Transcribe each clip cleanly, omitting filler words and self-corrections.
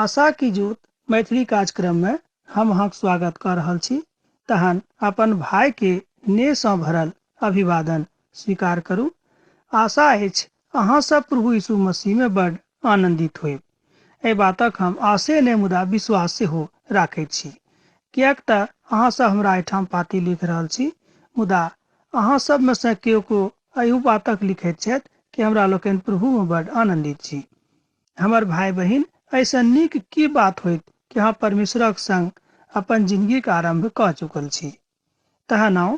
आशा की ज्योत मैथिली कार्यक्रम में हम अहाँक स्वागत कऽ रहल छी। तहन अपन भाई के नेह सँ भरल अभिवादन स्वीकार करू। आशा अछि अहाँ सब प्रभु यीशु मसीह में बड आनंदित होयब। एहि बातक हम आशे नहि मुदा विश्वास सेहो राखैत छी। किएक तऽ अहाँ सब हमरा एहिठाम पाती लिख रहल छी, मुदा अहाँ सब में सँ केओ केओ एहू बातक लिखैत छथि कि हमरा लोकनि प्रभु में बड आनंदित छी। हमर भाई बहिन, एहिसँ नीक की बात होइत कि अहाँ परमेश्वरक संग अपन जिंदगीक आरंभ कऽ चुकल छी। तहन आउ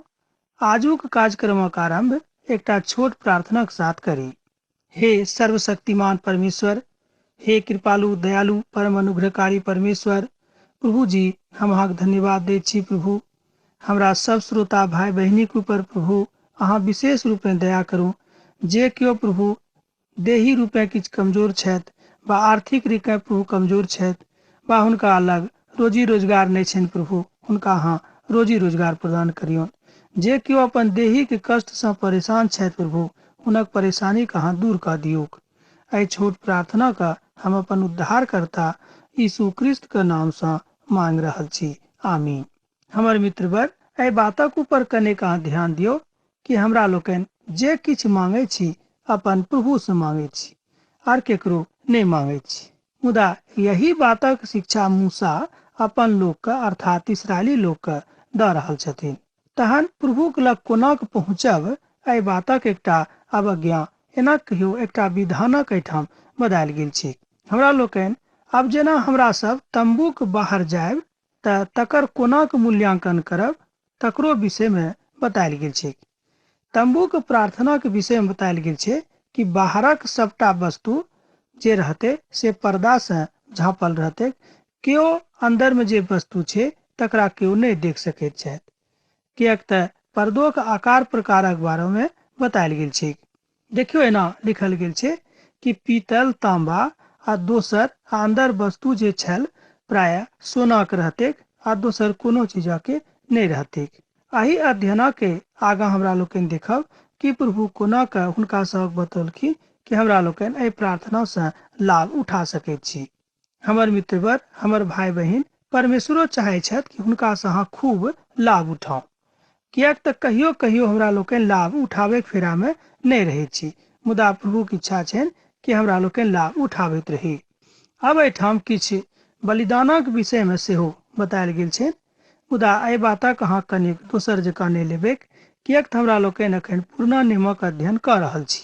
आजुक कार्यक्रमक आरंभ एकटा छोट प्रार्थनाक साथ करी। हे सर्वशक्तिमान परमेश्वर, हे कृपालु दयालु परम अनुग्रहकारी परमेश्वर प्रभु जी, हम अहाँक धन्यवाद दैत छी प्रभु। हमरा सब श्रोता भाई बहिनीक ऊपर प्रभु अहाँ विशेष रूपेँ दया करू। जे केओ प्रभु देही रूपेँ किछु कमजोर छथि वा आर्थिक रूपेँ प्रभु कमजोर छथि वा हुनका अलग रोजी रोजगार नहि छनि प्रभु, हुनका अहाँ रोजी रोजगार प्रदान करियौन। जे केओ अपन देहीके कष्टसँ परेशान छथि प्रभु, हुनक परेशानीके अहाँ दूर कऽ दियौक। एहि छोट प्रार्थनाके हम अपन उद्धारकर्ता यीशु क्रिस्तके नामसँ मांगि रहल छी। आमीन। हमर मित्रवर, एहि बातक ऊपर कनेक अहाँ ध्यान दियौ कि हमरा लोकनि जे किछु मांगै छी अपन प्रभुसँ मांगै छी, आर केकरो नहि मांगै छी। मुदा यही बातक शिक्षा मूसा अपन लोकके अर्थात इस्राएली लोकके दऽ रहल छथिन। तहन प्रभुक लग कोनाक पहुँचब, एहि बातक एकटा अवज्ञा, एना कहियो एकटा विधानक एहिठाम बतायल गेल छै। हमरा लोकनि आब जेना हमरा सब तम्बूक बाहर जायब तऽ तकर कोनाक मूल्यांकन करब तकरो विषयमे बतायल गेल छैक। तम्बूक प्रार्थनाक विषयमे बतायल गेल छै कि बाहरक सबटा वस्तु जे रहतै से पर्दासँ झाँपल रहतै, केओ अन्दरमे जे वस्तु छै तकरा केओ नहि देख सकैत छथि, किएक तऽ पर्दोक आकार प्रकारक बारेमे बतायल गेल छैक। देखियौ, एना लिखल गेल छै कि पीतल, तांबा आ दोसर आ अन्दर वस्तु जे छल प्रायः सोनाक रहतैक आ दोसर कोनो चीजके नहि रहतैक। एहि अध्ययनके आगाँ हमरा लोकनि देखब कि प्रभु कोना कऽ हुनका सभक बतौलखिन कि हमरा लोकनि एहि प्रार्थनासँ लाभ उठा सकैत छी। हमर मित्रवर, हमर भाई बहिन, परमेश्वरो चाहै छथि कि हुनकासँ अहाँ खूब लाभ उठाउ। किएक तऽ कहियो कहियो हमरा लोकनि लाभ उठाबैक फेरामे नहि रहैत छी, मुदा प्रभुक इच्छा छनि कि हमरा लोकनि लाभ उठाबैत रही। आब एहिठाम किछु बलिदानक विषयमे सेहो बतायल गेल छै, मुदा एहि बातक अहाँ कनिक दोसर जकाँ नहि लेबैक, किएक तऽ हमरा लोकनि एखन पुरना नियमक अध्ययन कऽ रहल छी।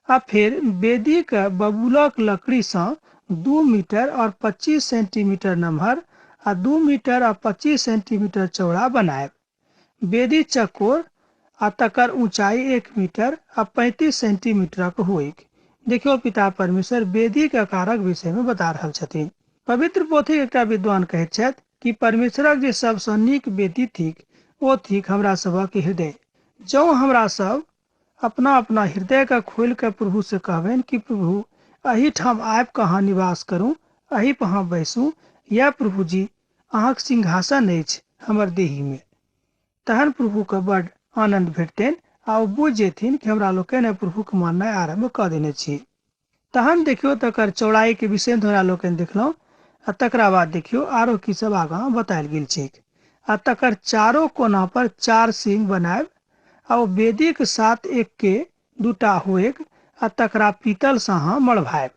आ फेर वेदीक बबूलक लकड़ीसँ 2 मीटर और 25 सेंटीमीटर नमहर आ 2 मीटर आ 25 सेंटीमीटर चौड़ा बनायब। वेदी चकोर आ तकर ऊंचाई 1 मीटर आ 35 सेंटीमीटरक होइक। देखियौ, पिता परमेश्वर वेदीक आकारक विषयमे बता रहल छथिन। पवित्र पोथीक एकटा विद्वान कहैत छथि कि परमेश्वरक जे सबसँ नीक वेदी थिक ओ थिक हमरा सभक हृदय। जँ हमरा सब अपना अपना हृदयके खोलि कऽ प्रभुसँ कहबनि कि प्रभु एहिठाम आबि कऽ अहाँ निवास करू, एहि पर अहाँ बैसू, यैह प्रभुजी अहाँक सिंहासन अछि हमर देहीमे, तहन प्रभुके बड आनन्द भेटतनि आ ओ बुझि जेथिन कि हमरा लोकनि प्रभुके माननाइ आरम्भ कऽ देने छी। तहन देखियौ, तकर चौड़ाईके विषयमे हमरा लोकनि देखलहुँ आ तकरा बाद देखियौ आरो की सब आगाँ बतायल गेल छैक। आ तकर चारो कोना पर 4 सींग बनायब आ ओ वेदीक साथ एक के दूटा होएक आ तकरा पीतलसँ अहाँ मढ़वायब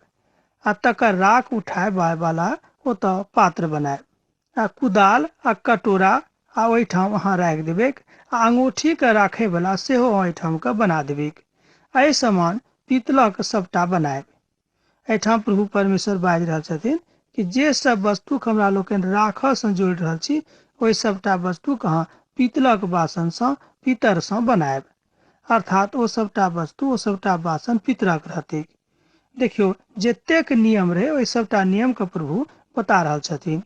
आ तकर राख उठाबय वाला ओतऽ पात्र बनायब आ कुदाल आ कटोरा आ ओहिठाम अहाँ राखि देबैक आ अंगूठीके राखयवला सेहो ओहिठाम के बना देबैक। एहि समान पीतलक सबटा बनायब। एहिठाम प्रभु परमेश्वर बाजि रहल छथिन कि जे सब वस्तुक हमरा लोकनि राखऽसँ जोड़ि रहल छी ओहि सबटा वस्तुक अहाँ पीतलक बासनसँ पीतरसँ बनायब, अर्थात ओ सबटा वस्तु ओ सबटा बासन पितरक रहतैक। देखियौ, जतेक नियम रहै ओहि सबटा नियमके प्रभु बता रहल छथिन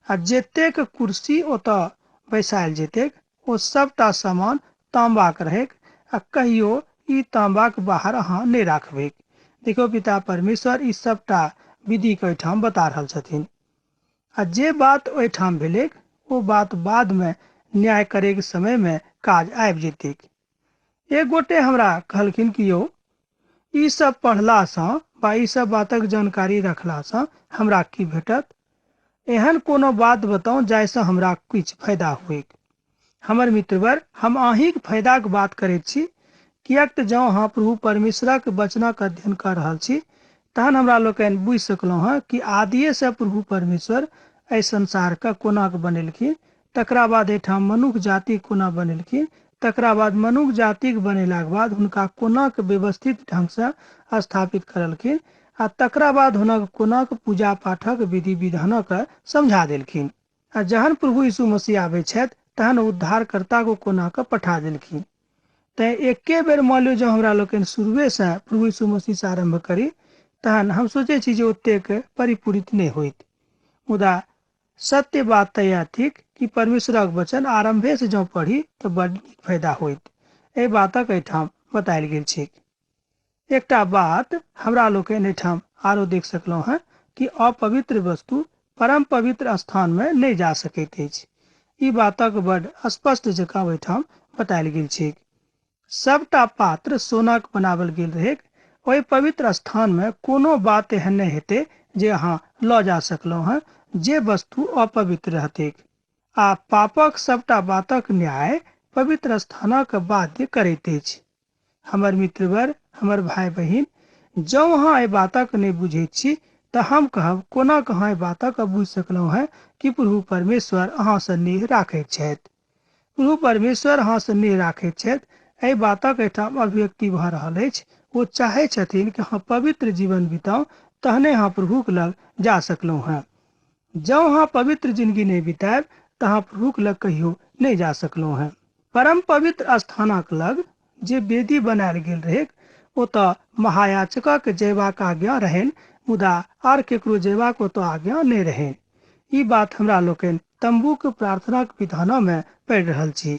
आ जतेक कुर्सी ओतऽ बैसायल जेतैक ओ सबटा सामान तांबाक रहैक आ कहियो ई तांबाक बाहर अहाँ नहि राखबैक। देखियौ, पिता परमेश्वर ई सबटा विधिके ओहिठाम बता रहल छथिन आ जे बात ओहिठाम भेलैक ओ बात बादमे न्याय करैके समयमे काज आबि जेतैक। एक गोटे हमरा कहलखिन कि यौ, ई सब पढ़लासँ वा ई सब बातक जानकारी रखलासँ हमरा की भेटत? एहन कोनो बात बताउ जाहिसँ हमरा किछु फायदा होइक। हमर मित्रवर, हम अहींक फायदाक बात करैत छी, किएक तऽ जँ अहाँ प्रभु परमेश्वरक वचनक अध्ययन कऽ रहल छी, तहन हमरा लोकनि बुझि सकलहुँ हँ कि आदिएसँ प्रभु परमेश्वर एहि संसारकेँ कोना कऽ बनेलखिन, तकरा बाद एहिठाम मनुख जाति कोना बनेलखिन, तकरा बाद मनुख जातिक बनेलाक बाद हुनका कोना कऽ व्यवस्थित ढंगसँ स्थापित करलखिन आ तकरा बाद हुनक कोना कऽ पूजा पाठक विधि विधानक समझा देलखिन। आ जहन प्रभु यीशु मसीह आबै छथि तहन उद्धारकर्ता को कोना कऽ पठा देलखिन। तैँ एके बेर मानि लियौ जँ हमरा लोकनि शुरुएसँ प्रभु यीशु मसीहसँ आरम्भ करी तहन हम सोचै छी जे ओतेक परिपूरित नहि होइत। मुदा सत्य बात तऽ इएह थिक कि परमेश्वरक वचन आरम्भेसँ जँ पढ़ी तऽ बड्ड नीक फायदा होइत। एहि बातक एहिठाम बतायल गेल छैक। एकटा बात हमरा लोकनि एहिठाम आरो देख सकलहुँ हेँ कि अपवित्र वस्तु परम पवित्र स्थानमे नहि जा सकैत अछि। ई बातक बड्ड स्पष्ट जकाँ ओहिठाम बतायल गेल छैक। सबटा पात्र सोनाक बनावल गेल रहैक। ओहि पवित्र स्थान मे कोनो बात एहन नहि हेतै जे अहाँ लऽ जा सकलहुँ हँ जे वस्तु अपवित्र रहतैक। आ पापक सबटा बातक न्याय पवित्र स्थानक बाध्य करैत अछि। हमर मित्रवर, हमर भाय बहिन, जँ अहाँ एहि बातक नहि बुझैत छी तऽ हम कहब कोना कऽ अहाँ एहि बातक बुझि सकलहुँ हँ कि प्रभु परमेश्वर अहाँ सँ नेह राखैत छथि। प्रभु परमेश्वर अहाँसँ नेह राखैत छथि, एहि बातक एहिठाम अभिव्यक्ति भऽ रहल अछि। ओ चाहैत छथिन कि अहाँ पवित्र जीवन बिताउ, तहने अहाँ प्रभुक लग जा सकलहुँ हँ। जँ अहाँ पवित्र जिनगी नहि बितायब तऽ अहाँ प्रभुक लग कहियो नहि जा सकलहुँ हँ। परम पवित्र स्थानक लग जे वेदी बनायल गेल रहैक, ओतऽ महायाजकक जयबाक आज्ञा रहनि, मुदा आर केकरो जयबाक ओतऽ आज्ञा नहि रहनि। ई बात हमरा लोकनि तम्बूक प्रार्थनाक विधानमे पढ़ि रहल छी।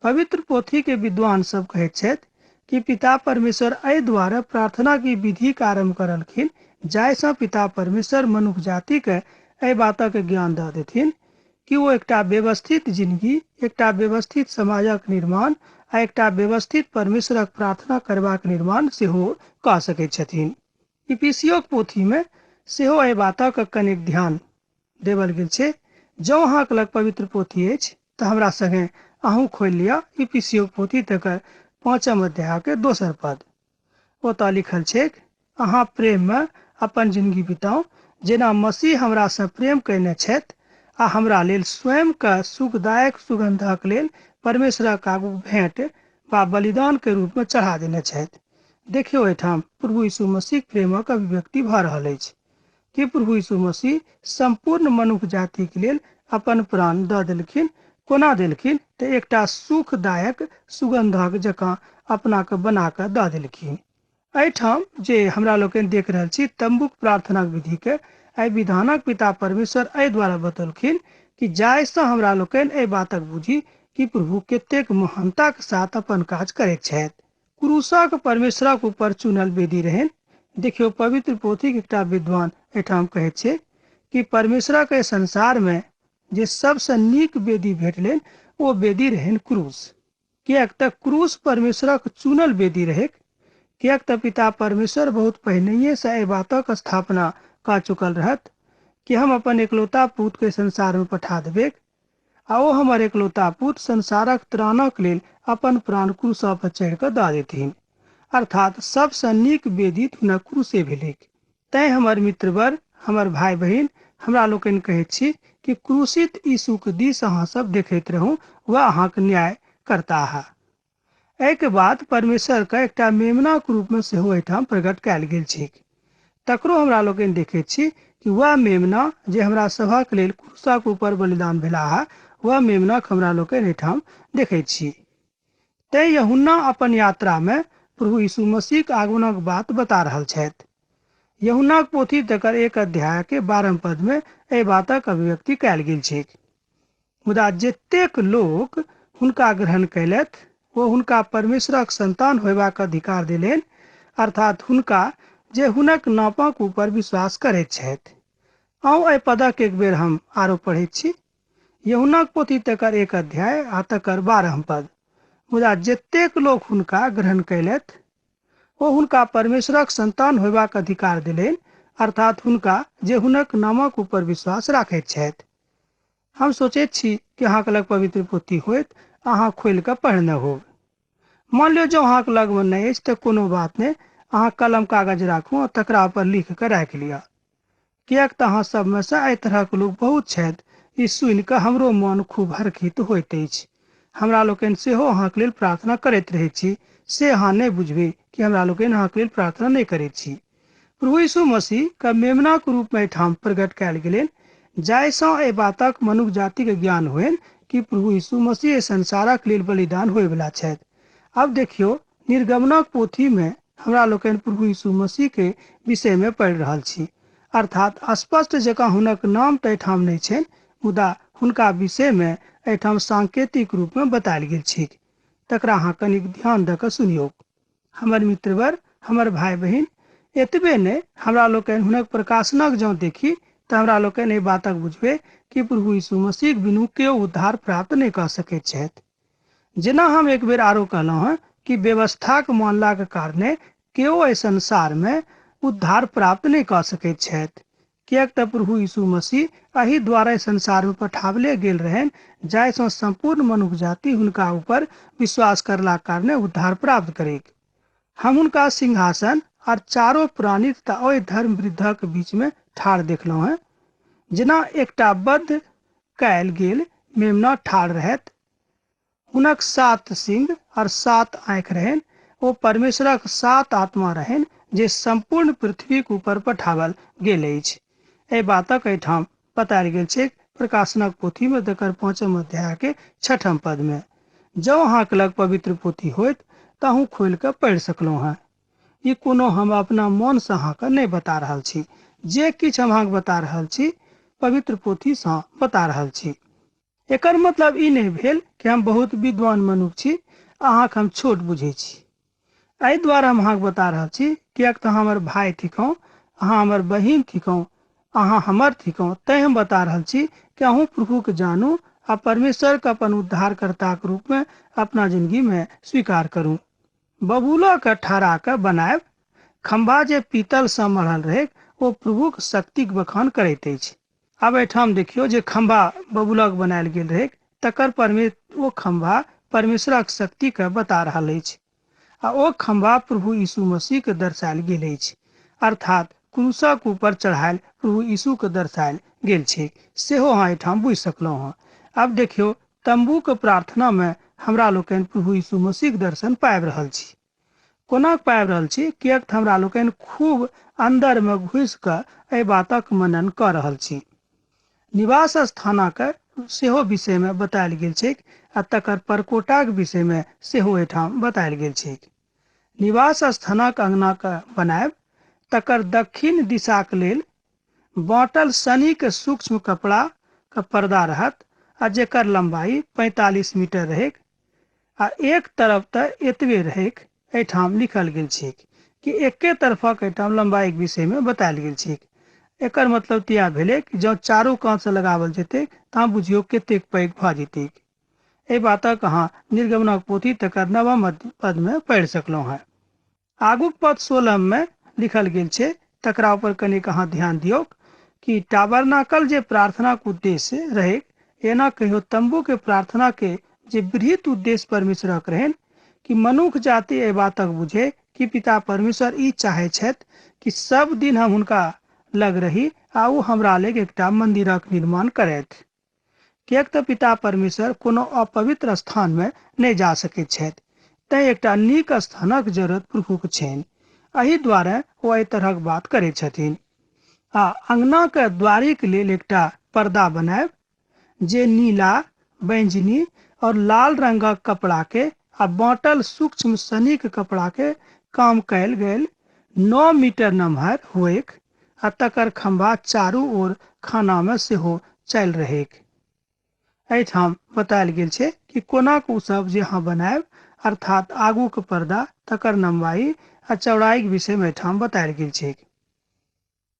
पवित्र पोथीके विद्वान सब कहैत छथि कि पिता परमेश्वर एहि दुआरे प्रार्थनाक ई विधिक आरम्भ करलखिन जाहिसँ पिता परमेश्वर मनुख जातिके एहि बातक ज्ञान दऽ देथिन कि ओ एकटा व्यवस्थित जिनगी, एकटा व्यवस्थित समाजक निर्माण आ एकटा व्यवस्थित परमेश्वरक प्रार्थना करबाक निर्माण सेहो कऽ सकैत छथिन। इपीसियोक पोथीमे सेहो एहि बातक कनेक ध्यान देवल गेल छै। जँ अहाँक लग पवित्र पोथी अछि तऽ हमरा संगे अहूँ खोलि लिअ इपीसियोक पोथी तकर पाँचम अध्यायके दोसर पद। ओतऽ लिखल छैक, अहाँ प्रेममे अपन जिनगी बिताउ, जेना मसीह हमरासँ प्रेम कयने छथि आ हमरा लेल स्वयंकेँ सुखदायक सुगन्धक लेल परमेश्वरक आगू भेंट वा बलिदान के रूपमे चढ़ा देने छथि। देखियौ एहिठाम प्रभु यीशु मसीहक प्रेमक अभिव्यक्ति भऽ रहल अछि। कि प्रभु यीशु मसीह सम्पूर्ण मनुख जातिक लेल अपन प्राण दऽ देलखिन। कोना देलखिन? तऽ एकटा सुखदायक सुगन्धक जकाँ अपनाके बना कऽ दऽ देलखिन। एहिठाम जे हमरा लोकनि देख रहल छी तम्बूक प्रार्थनाक विधिके, एहि विधानक पिता परमेश्वर एहि द्वारा बतौलखिन कि जाहिसँ हमरा लोकनि एहि बातक बुझी कि प्रभु कतेक महानताक साथ अपन काज करैत छथि। क्रूसक परमेश्वरक ऊपर चुनल वेदी रहनि। देखियौ पवित्र पोथीक एकटा विद्वान एहिठाम कहैत छै कि परमेश्वरक एहि संसारमे जे सबसँ नीक वेदी भेटलनि ओ वेदी रहनि क्रूस। किएक तऽ क्रूस परमेश्वरक चुनल वेदी रहैक। किएक तऽ पिता परमेश्वर बहुत पहिनहिएसँ एहि बातक स्थापना कऽ चुकल रहथि कि हम अपन एकलौता पुतके संसारमे पठा देबैक आ ओ हमर एकलौता पुत संसारक त्राणक लेल अपन प्राण क्रूस पर चढ़ि कऽ दऽ देथिन। अर्थात सबसँ नीक वेदी हुनक क्रूसे भेलैक। तैँ हमर मित्रवर, हमर भाय बहिन, हमरा लोकनि कहैत छी कि क्रूसित यीशुक दिस अहाँ सब देखैत रहू, वएह अहाँक न्याय करताह। एहिके बाद परमेश्वरके एकटा मेमनाक रूपमे सेहो एहिठाम प्रकट कयल गेल छैक। तकरो हमरा लोकनि देखैत छी कि वएह मेमना जे हमरा सभक लेल क्रूसक ऊपर बलिदान भेलाह, वएह मेमनाक हमरा लोकनि एहिठाम देखैत छी। तैँ यूहन्ना अपन यात्रामे प्रभु यीशु मसीहक आगमनक बात बता रहल छथि। यूहन्नाक पोथी तकर 1 अध्यायके 12 पदमे एहि बातक अभिव्यक्ति कयल गेल छैक। मुदा जतेक लोक हुनका ग्रहण कयलथि ओ हुनका परमेश्वरक संतान होयबाक अधिकार देलनि, अर्थात हुनका जे हुनक नापक ऊपर विश्वास करैत छथि। आउ एहि पदक एक बेर हम आरो पढ़ैत छी। यूहन्नाक पोथी तकर 1 अध्याय आ तकर 12 पद। मुदा जतेक लोक हुनका ग्रहण कयलथि ओ हुनका परमेश्वरक सन्तान होयबाक अधिकार देलनि, अर्थात् हुनका जे हुनक नामक ऊपर विश्वास राखैत छथि। हम सोचैत छी कि अहाँके लग पवित्र पोथी होयत, अहाँ खोलि कऽ पढ़ने होब। मान लियौ जँ अहाँके लगमे नहि अछि तऽ कोनो बात नहि, अहाँ कलम कागज राखू आ तकरा पर लिख कऽ राखि लिअ। किएक तऽ अहाँ सभमे सँ एहि तरहक लोक बहुत छथि, ई सुनि कऽ हमरो मन खूब हरखित होइत अछि। हमरा लोकनि सेहो अहाँक लेल प्रार्थना करैत रहैत छी, से अहाँ नहि बुझबै कि हमरा लोकनि अहाँक लेल प्रार्थना नहि करैत छी। प्रभु यीशु मसीह के मेमनाक रूप मे एहिठाम प्रकट कयल गेलनि, जाहि सँ एहि बातक मनुख जातिक ज्ञान होइन कि प्रभु यीशु मसीह एहि संसारक लेल बलिदान होयवला छथि। आब देखियौ, निर्गमनक पोथी मे हमरा लोकनि प्रभु यीशु मसीह के विषय मे पढ़ि रहल छी। अर्थात स्पष्ट जकाँ हुनक नाम तऽ एहिठाम नहि छनि, मुदा हुनका विषय मे एहिठाम सांकेतिक रूप मे बतायल गेल छैक। तकरा अहाँ कनिक ध्यान दऽ कऽ सुनियौक। हमर मित्रवर, हमर भाय बहिन, एतबे नहि, हमरा लोकनि हुनक प्रकाशनक जँ देखी तऽ हमरा लोकनि एहि बातक बुझबै कि प्रभु यीशु मसीहक बिनु केओ उद्धार प्राप्त नहि कऽ सकैत छथि। जेना हम एक बेर आरो कहलहुँ हँ कि व्यवस्थाक मानलाक कारणे केओ एहि संसार मे उद्धार प्राप्त नहि कऽ सकैत छथि, किएक तऽ प्रभु यीशु मसीह एहि द्वारे संसार मे पठावले गेल रहनि जाहि सँ सम्पूर्ण मनुख जाति हुनका ऊपर विश्वास करलाक कारणे उद्धार प्राप्त करैक। हम हुनका सिंहासन और चारो प्राणी तथा ओहि धर्म वृद्धक बीच मे ठाढ़ देखलहुँ हँ, जेना एकटा बद्ध कयल गेल मेमना ठाढ़ रहैत। हुनक 7 सिंह और 7 आँखि रहनि। ओ परमेश्वरक 7 आत्मा रहनि जे सम्पूर्ण पृथ्वीक ऊपर पठावल गेल अछि। एहि बातक एहिठाम बतायल गेल छैक प्रकाशनक पोथी मे, तकर 5 अध्याय के 6 पद मे। जँ अहाँक लग पवित्र पोथी होइत तऽ अहूँ खोलि कऽ पढ़ि सकलहुँ हँ। ई कोनो हम अपना मन सँ अहाँके नहि बता रहल छी, जे किछु हम अहाँके बता रहल छी पवित्र पोथी सँ बता रहल छी। एकर मतलब ई नहि भेल कि हम बहुत विद्वान मनुख छी, अहाँके हम छोट बुझै छी। एहि द्वारे हम अहाँके बता रहल छी, किएक तऽ अहाँ हमर भाय थिकहुँ, अहाँ हमर बहिन थिकहुँ, अहाँ हमर थिकहुँ, तैं हम बता रहल छी कि अहूँ प्रभुके जानू आ परमेश्वरके अपन उद्धारकर्ताक रूपमे अपना जिंदगीमे स्वीकार करू। बबूलके ठहरा कऽ बनायब खम्भा जे पीतलसँ मढ़ल रहैक, ओ प्रभुक शक्तिक बखान करैत अछि। आब एहिठाम देखियौ जे खम्भा बबूलक बनायल गेल रहैक, तकर ओ खम्भा परमेश्वरक शक्तिके बता रहल अछि आ ओ खम्भा प्रभु यीशु मसीहके दर्शायल गेल अछि, अर्थात क्रूसक ऊपर चढ़ायल प्रभु यीशुके दर्शायल गेल छैक, सेहो अहाँ एहिठाम बुझि सकलहुँ हँ। आब देखियौ, तम्बूके प्रार्थनामे हमरा लोकनि प्रभु यीशु मसीहक दर्शन पाबि रहल छी। कोना पाबि रहल छी? किएक तऽ हमरा लोकनि खूब अन्दरमे घुसि कऽ एहि बातक मनन कऽ रहल छी। निवास स्थानक सेहो विषयमे बतायल गेल छैक आ तकर परकोटाक विषयमे सेहो एहिठाम बतायल गेल छैक। निवास स्थानक अंगनाके बनायब, तकर दक्षिण दिशाक लेल बाँटल सनीक सूक्ष्म कपड़ा के पर्दा रहत आ जेकर लंबाई 45 मीटर रहैक आ एक तरफ तऽ एतबे रहैक। एहिठाम लिखल गेल छैक कि एके तरफक एहिठाम लंबाईक विषयमे बतायल गेल छैक। एकर मतलब तऽ इएह भेलै कि जँ चारू कातसँ लगावल जेतै तऽ बुझियौ कतेक पैघ भऽ जेतैक। एहि बातक अहाँ निर्गमनक पोथी तकर 9 पदमे पढ़ि सकलहुँ हँ। आगूक पद 16 मे लिखल गेल छै, तकरा ऊपर कनिक अहाँ ध्यान दियौक कि टाबरनाकल जे प्रार्थनाक उद्देश्य रहैक, एना कहियो तंबू के प्रार्थना के जे बृहत उद्देश्य परमेश्वरक रहनि कि मनुख जाति एहि बातक बुझे कि पिता परमेश्वर ई चाहे छथि कि सब दिन हम हुनका लग रही आ ओ हमरा लग एकटा मंदिरक निर्माण करथि। किएक तऽ पिता परमेश्वर कोनो अपवित्र स्थानमे नहि जा सकैत छथि, तैं एकटा नीक स्थानक जरूरत प्रभुक छनि। एहि द्वारे ओ एहि तरहक बात करैत छथिन। आ अंगनाक द्वारिक लेल एकटा पर्दा बनायब जे नीला, बैंजनी और लाल रंगक कपड़ा के आ बाँटल सूक्ष्म सनीक कपड़ा के काम कयल गेल 9 मीटर नमहर होइक आ तकर खम्भा चारू ओर खानामे सेहो चलि रहैक। एहिठाम बतायल गेल छै कि कोना के ओ सब जे अहाँ बनायब, अर्थात आगूक पर्दा, तकर लंबाई आ चौड़ाईक विषयमे एहिठाम बतायल गेल छैक।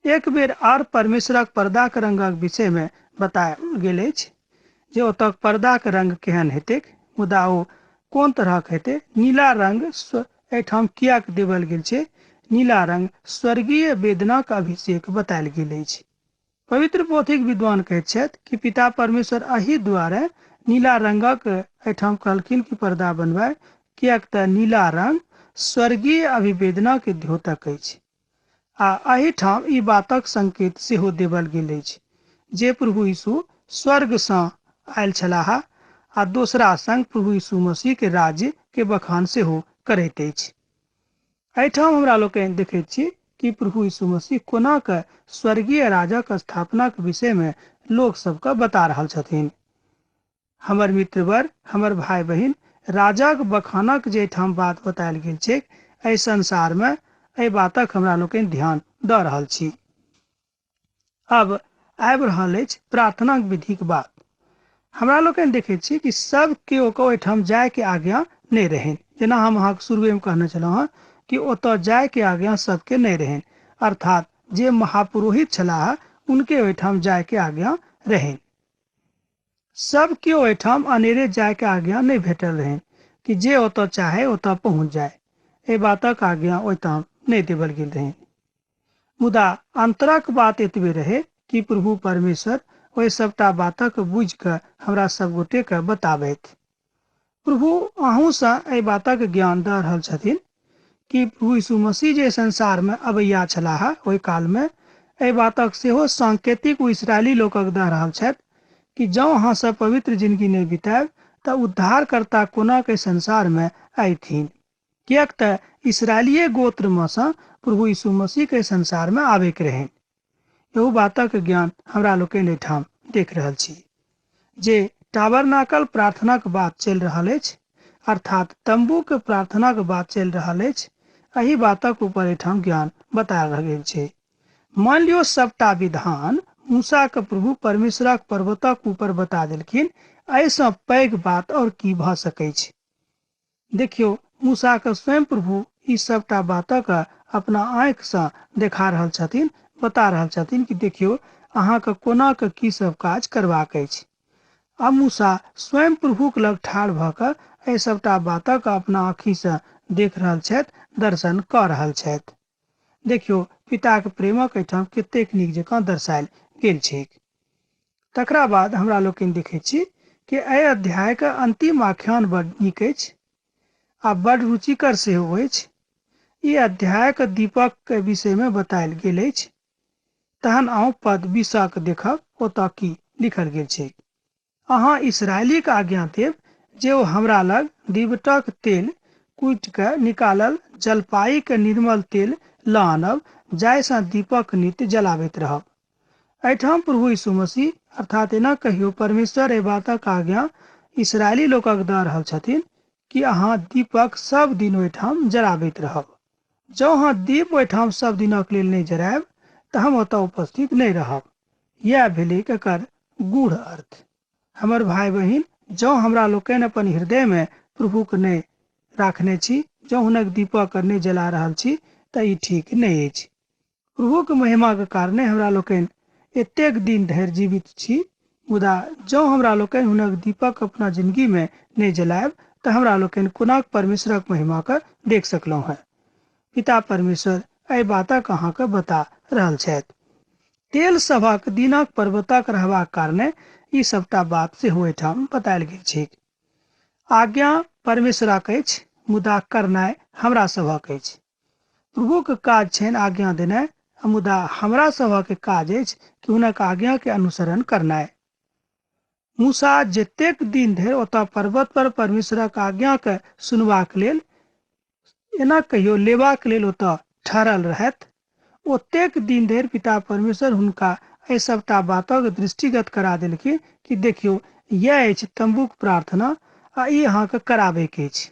एक बेर आर परमेश्वरक पर्दाक रंगक विषयमे बतायल गेल अछि जे ओतक पर्दाक रंग केहन हेतैक, मुदा ओ कोन तरहक हेतै। नीला रंग एहिठाम किएक देवल गेल छै? नीला रंग स्वर्गीय वेदनाक अभिषेक बतायल गेल अछि। पवित्र पोथीक विद्वान कहैत छथि कि पिता परमेश्वर एहि दुआरे नीला रंगक एहिठाम कहलखिन कि पर्दा बनबाय, किएक तऽ नीला रंग स्वर्गीय अभिवेदना के द्योतक अछि। आ एहिठाम ई बातक संकेत सेहो देवल गेल अछि जे प्रभु यीशु स्वर्ग सँ आयल छलाह आ दोसरा संग प्रभु यीशु मसीह के राज्य के बखान सेहो करैत अछि। एहिठाम हमरा लोकनि देखैत छी कि प्रभु यीशु मसीह कोना के स्वर्गीय राजक स्थापनाक विषय में लोक सबके बता रहल छथिन। हमर मित्रवर, हमर भाई बहिन, राजाक बखानक जे एहिठाम बात बतायल गेल छै, एहि संसार में एहि बातक हमरा लोकनि ध्यान दऽ रहल छी। अब आबि रहल अछि प्रार्थनाक विधिक बात। हमरा लोकनि देखैत छी कि सब केओ के ओहिठाम जाय के आज्ञा नहि रहनि। जेना हम अहाँके शुरुएमे कहने छलहुँ हँ कि ओतऽ जाय के आज्ञा सबके नहि रहनि, अर्थात जे महापुरोहित छलाह उनके ओहिठाम जाय के आज्ञा रहनि। सब केओ ओहिठाम अनेरे जाय के आज्ञा नहि भेटल रहनि कि जे ओतऽ चाहे ओतऽ पहुँच जाय, एहि बातक आज्ञा ओहिठाम नहि देवल गेल रहनि। मुदा अंतरक बात एतबे रहे कि प्रभु परमेश्वर ओहि सबटा बातक बुझि कऽ हमरा सब गोटे के बताबथि। प्रभु अहूँसँ एहि बातक ज्ञान दऽ रहल छथिन कि प्रभु यीशु मसीह जे संसार में अबैया छलाह ओहि काल में एहि बातक सेहो सांकेतिक ओ इसराइली लोकक दऽ रहल छथि कि जँ अहाँ सब पवित्र जिंदगी नहि बितायब तऽ उद्धारकर्ता कोना के संसार में अयथिन। किएक तऽ इसराइलिये गोत्र में सँ प्रभु यीशु मसीह के संसार में आबैके रहनि। एहू बातक ज्ञान हमरा लोकनि एहिठाम देख रहल छी जे टाबरनाकल प्रार्थनाक बात चलि रहल अछि, अर्थात तंबूक प्रार्थनाक बात चलि रहल अछि। एहि बातक ऊपर एहिठाम ज्ञान बता गेल छै। मान लियौ सबटा विधान मूसा के प्रभु परमेश्वरक पर्वतक ऊपर बता देलखिन, एहिसँ पैघ बात और की भऽ सकै छै? देखियौ, मूसा के स्वयं प्रभु ई सबटा बातक अपना आँखि सँ देखा रहल छथिन, बता रहल छथिन कि देखियौ अहाँके कोना के की सब काज करबाक अछि। आ मूसा स्वयं प्रभुक लग ठाढ़ भऽ कऽ एहि सबटा बातक अपना आँखि सँ देख रहल छथि, दर्शन कऽ रहल छथि। देखियौ, पिताक प्रेमक एहिठाम कतेक नीक जकाँ दर्शायल गेल छैक। तकरा बाद हमरा लोकनि देखैत छी कि एहि अध्यायक अंतिम आख्यान बड नीक अछि आ बड रुचिकर सेहो अछि। ई अध्यायक दीपक के विषय में बतायल गेल अछि। तहन अहूँ पद 20 देखब, ओतऽ की लिखल गेल छैक। अहाँ इसराइलीक आज्ञा देब जे ओ हमरा लग दीवटक तेल कुटि कऽ निकालल जलपाईक निर्मल तेल लऽ आनब, जाहिसँ दीपक नित्य जलाबैत रहब। एहिठाम प्रभु यीशु मसीह, अर्थात एना कहियो परमेश्वर एहि बातक आज्ञा इसराइली लोकक दऽ रहल छथिन कि अहाँ दीपक सब दिन ओहिठाम जराबैत रहब। जँ अहाँ दीप ओहिठाम सब दिनक लेल नहि जरायब तऽ हम ओतऽ उपस्थित नहि रहब। इएह भेलैक एकर गूढ़ अर्थ। हमर भाई बहिन, जँ हमरा लोकनि अपन हृदय में प्रभुक नहि राखने छी, जँ हुनक दीपक नहि जला रहल छी, तऽ ई ठीक नहि अछि। प्रभुक महिमाक कारणे हमरा लोकनि एतेक दिन धरि जीवित छी, मुदा जँ हमरा लोकनि हुनक दीपक अपना जिंदगी में नहि जलायब तऽ हमरा लोकनि कोना परमेश्वरक महिमा के देख सकलहुँ हेँ। पिता परमेश्वर एहि बातक अहाँके बता रहल छथि। तेल सभक दिनक पर्वतक रहबाक कारणे ई सबटा बात सेहो एहिठाम बतायल गेल छैक। आज्ञा परमेश्वरक अछि, मुदा करनाइ हमरा सभक अछि। प्रभुक काज छनि आज्ञा देनाइ, मुदा हमरा सभक काज अछि कि हुनक आज्ञा के अनुसरण करनाइ। मूसा जतेक दिन धरि ओतऽ पर्वत पर परमेश्वरक आज्ञा के सुनबाक लेल, एना कहियो लेबाक लेल ओतऽ ठहरल रहथि, ओतेक दिन धरि पिता परमेश्वर हुनका एहि सबटा बातक दृष्टिगत करा देलखिन कि देखियौ, यैह अछि तम्बूक प्रार्थना आ ई अहाँके कराबैके अछि।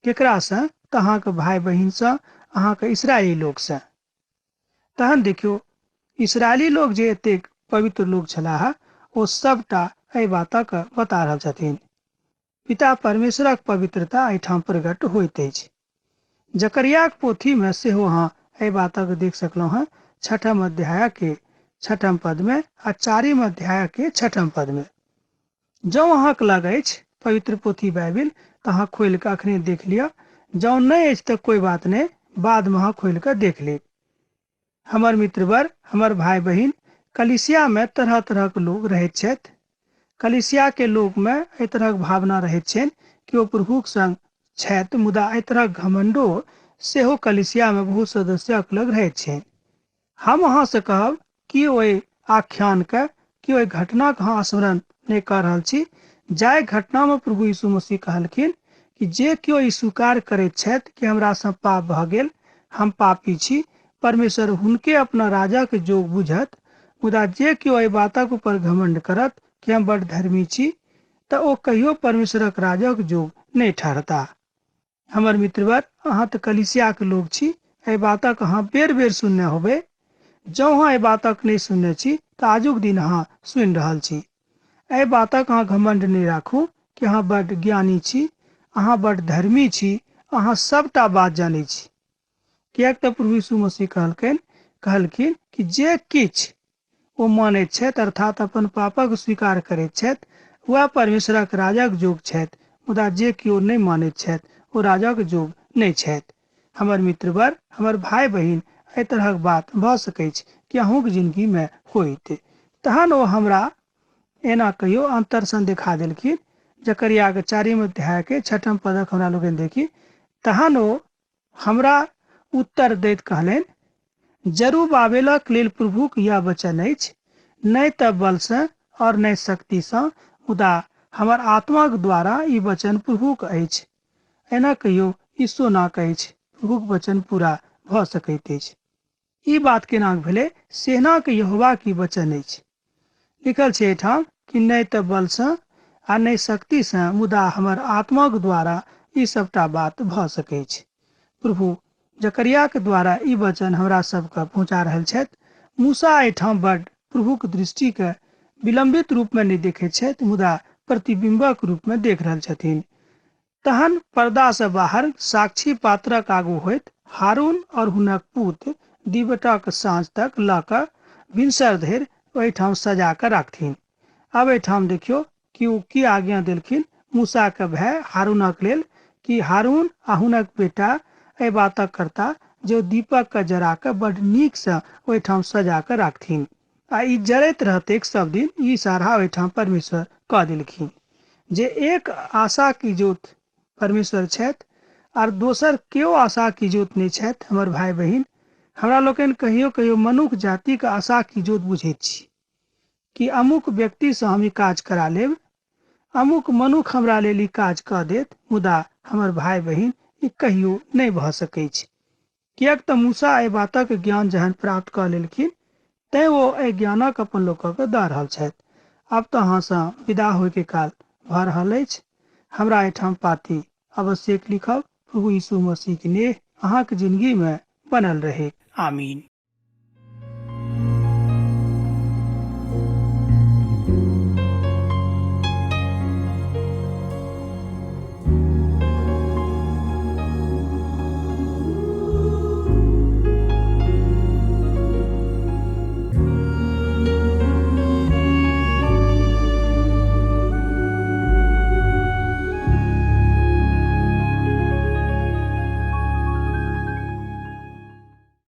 केकरासँ? तऽ अहाँके भाय बहिनसँ, अहाँके इसराइली लोकसँ। तहन देखियौ, इसराइली लोक जे एतेक पवित्र लोक छलाह, ओ सबटा एहि बातक बता रहल छथिन। पिता परमेश्वरक पवित्रता एहिठाम प्रकट होइत अछि। जकरियाक पोथी में सेहो अहाँ एहि बातक देख सकलहुँ हेँ, छठम अध्याय के छठम पद में आ चारिम अध्याय के छठम पद में। जँ अहाँक लग अछि पवित्र पोथी बाइबिल तऽ अहाँ खोलि कऽ अखने देख लिअ जँ नहि अछि तऽ कोइ बात नहि, बादमे अहाँ खोलि कऽ देख लेब। हमर मित्रवर, हमर भाय बहिन, कलिसियामे तरह तरहक लोक रहैत छथि। कलिसियाके लोकमे एहि तरहक भावना रहैत छनि कि ओ प्रभुक संग छथि, मुदा एहि तरहक घमंडो सेहो कलिसियामे बहुत सदस्यक लग रहैत छनि। हम अहाँसँ कहब कि ओहि आख्यानके, कि ओहि घटनाके अहाँ स्मरण नहि कऽ रहल छी, जाहि घटनामे प्रभु यीशु मसीह कहलखिन कि जे केओ ई स्वीकार करैत छथि कि हमरासँ पाप भऽ गेल, हम पापी छी, परमेश्वर हुनके अपना राजाके जोग बुझत, मुदा जे केओ एहि बातक ऊपर घमंड करत कि हम बड धर्मी छी, तऽ ओ कहियो परमेश्वरक राजक जोग नहि ठहरता। हमर मित्रवर, अहाँ तऽ कलिसियाके लोक छी, एहि बातक अहाँ बेर बेर सुनने होबै। जँ अहाँ एहि बातक नहि सुनने छी तऽ आजुक दिन अहाँ सुनि रहल छी। एहि बातक अहाँ घमंड नहि राखू कि अहाँ बड ज्ञानी छी, अहाँ बड धर्मी छी, अहाँ सबटा बात जानै छी। किएक तऽ प्रभु यीशु मसीह कहलखिन कि जे किछु ओ मानैत छथि, अर्थात अपन पापक स्वीकार करैत छथि, वएह परमेश्वरक राजक जोग छथि, मुदा जे केओ नहि मानैत छथि ओ राजक जोग नहि छथि। हमर मित्रवर, हमर भाय बहिन, एहि तरहक बात भऽ सकैछ कि अहूँक जिनगीमे होइत। तहन ओ हमरा एना कहियो अंतरसन देखा देलखिन। जकरियाके 4 अध्यायके 6 पदक हमरा लोकनि देखी। तहन ओ हमरा उत्तर दैत कहलनि, जरूबाबेलक लेल प्रभुक यह वचन अछि, नहि तऽ बलसँ और नहि शक्तिसँ, मुदा हमर आत्माक द्वारा ई वचन प्रभुक अछि। एना कहियो ई सोनाक अछि, प्रभुक वचन पूरा भऽ सकैत अछि। ई बात केना भेलै? सेनाक यहोवा की वचन अछि। लिखल छै एहिठाम कि नहि तऽ बलसँ आ नहि शक्तिसँ, मुदा हमर आत्माक द्वारा ई सबटा बात भऽ सकैछ। प्रभु जकरियाके द्वारा ई वचन हमरा सबके पहुँचा रहल छथि। मूसा एहिठाम बड प्रभुक दृष्टिके विलम्बित रूपमे नहि देखैत छथि, मुदा प्रतिबिम्बक रूपमे देख रहल छथिन। तहन पर्दासँ बाहर साक्षी पात्रक आगू होइत हारून और हुनक पुत दिवटक साँझ तक लऽ कऽ भिनसर धरि ओहिठाम सजा कऽ राखथिन। आब एहिठाम देखियौ कि ओ की आज्ञा देलखिन मूसाके भाय हारूनक लेल कि हारून आ हुनक बेटा एहि बातक करता जे ओ दीपक के जरा कऽ बड नीकसँ ओहिठाम सजा कऽ राखथिन आ ई जरैत रहतैक सब दिन। ई इशारा ओहिठाम परमेश्वर कऽ देलखिन जे एक आशा की ज्योत परमेश्वर छथि आर दोसर केओ आशा की ज्योत नहि छथि। हमर भाय बहिन, हमरा लोकनि कहियो कहियो मनुख जातिके आशा की ज्योत बुझैत छी कि अमुक व्यक्तिसँ हम ई काज करा लेब, अमुक मनुख हमरा लेल ई काज कऽ देत, मुदा हमर भाय बहिन ई कहियो नहि भऽ सकैछ। किएक तऽ मूसा एहि बातक ज्ञान जहन प्राप्त कऽ लेलखिन तैं ओ एहि ज्ञानक अपन लोकके दऽ रहल छथि। आब तऽ अहाँसँ विदा होइके काल भऽ रहल अछि। हमरा एहिठाम पाती अवश्य लिखब। प्रभु यीशु मसीहके नेह अहाँके जिंदगीमे बनल रहे। आमीन।